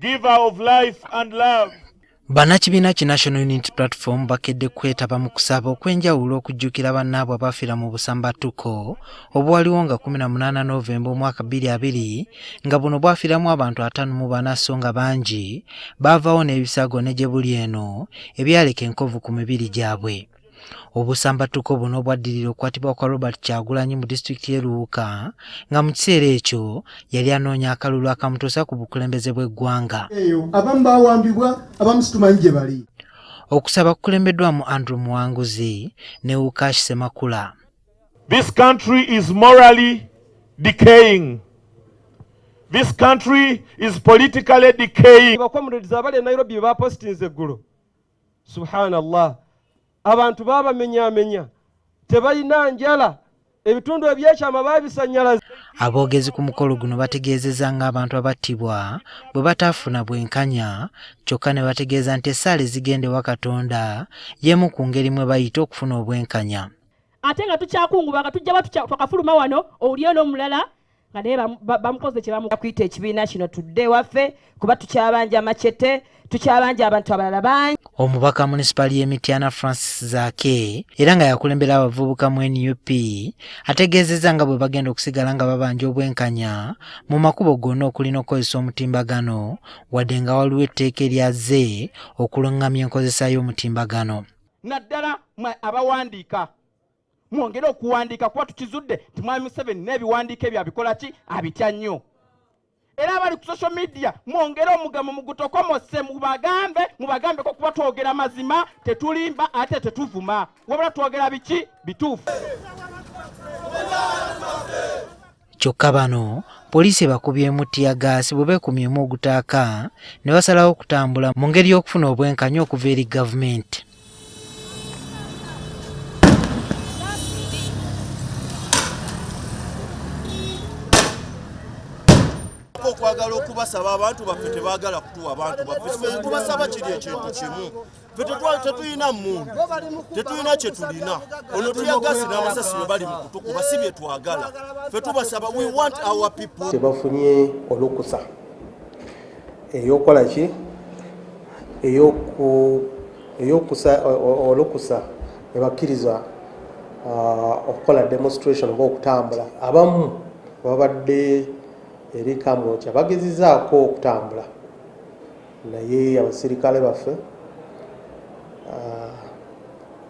Giver of life and love. Bannakibiina ki National Unity Platform bakedde kwetaba mu kusaba okw'enjawulo okujjukira bannaabwe abaafiira mu busambattuko obwaliwo nga 18 Novemba omwaka 2020 nga buno bwafiiramu abantu 54 sso nga bangi baavaawo n'ebisago ne gye buli eno ebyaleka enkovu ku mibiri gyabwe. Obusambattuko buno bwaddirira okukwatibwa kwa Robert Kyagulanyi mu disitulikiti y'e Luuka nga mu kiseera ekyo yali anoonya akalulu akamutuusa ku bukulembeze bw'eggwanga. Eyo abamu bawambibwa, abamu situmanyi gye bali. Okusaba kukulembeddwamu Andrew Muwanguzi ne Ukash Semakula. This country is morally decaying. This country is politically decaying. Bakomrades abali e Nairobi bapostinze eggulo. Subhanallah, abantu babamenyamenya, tebalina njala, ebitundu ebyekyama babisanyalaza. Aboogezi ku mukolo guno bategeezezza ng'abantu abattibwa bwe bataafuna bwenkanya, kyokka ne bategeeza nti essaala ezigenda ewa Katonda y'emu ku ngeri mwe bayita okufuna obwenkanya. Ate nga tukyakungubaga, tujja twakafuluma wano owulire n'omulala nga naye bamukoze kye bamu- Kuyita ekibiina kino tudde ewaffe kuba tukyabanja Machete, tukyabanja abantu abalala bangi. Omubaka munisipaali y'e Mityana Francis Zaake era nga yakulembera abavubuka mu NUP ategeezezza nga bwe bagenda okusigala nga babanja obwenkanya mu makubo gonna okuli n'okukozesa omutimbagano wadde nga waliwo etteeka eryazze okulungamya enkozesa y'omutimbagano. Naddala mwe abawandiika mwongere okuwandiika kuba tukizudde nti Mwami Museveni n'ebiwandiiko ebyo abikola ki, abitya nnyo. Era abali ku social media mwongere omugambo mugutokomose, mubagambeko kuba twogera mazima, tetulimba ate tetuvuma, wabula twogera biki bituufu. Kyokka bano poliisi ebakubyemu ttiyagaasi bwe beekumyemu ogutaaka ne basalawo okutambula mu ngeri y'okufuna obwenkanya okuva eri gavumenti. Okwagala okubasaba abantu baffe tebaagala kutuwa abantu baffe, ffe tubasaba kiri ekintu kimu, ffe tetulina mmundu, tetulina kye tulina, ono tiyagaasi n'amasasi bwe bali mu kutukuba si bye twagala, ffe tubasaba, we want our people. Tebafunye olukusa ey'okukola ki, ey'okusa olukusa ebakkiriza okukola demonstration oba okutambula. Abamu babadde eri Kamwokya bagezezaako okutambula, naye abasirikale baffe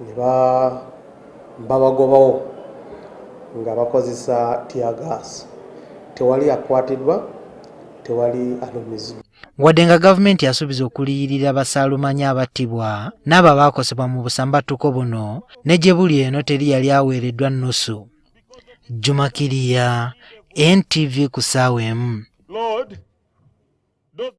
ne babagobawo nga bakozesa tear gas. Tewali akwatiddwa, tewali alumizibwa. Wadde nga gavumenti yasuubiza okuliyirira basaalumanya abattibwa n'abo abaakosebwa mu busambattuko buno, ne gye buli eno teri yali aweereddwa nnusu. Juma Kiriya, NTV ku ssaawa emu. Lord.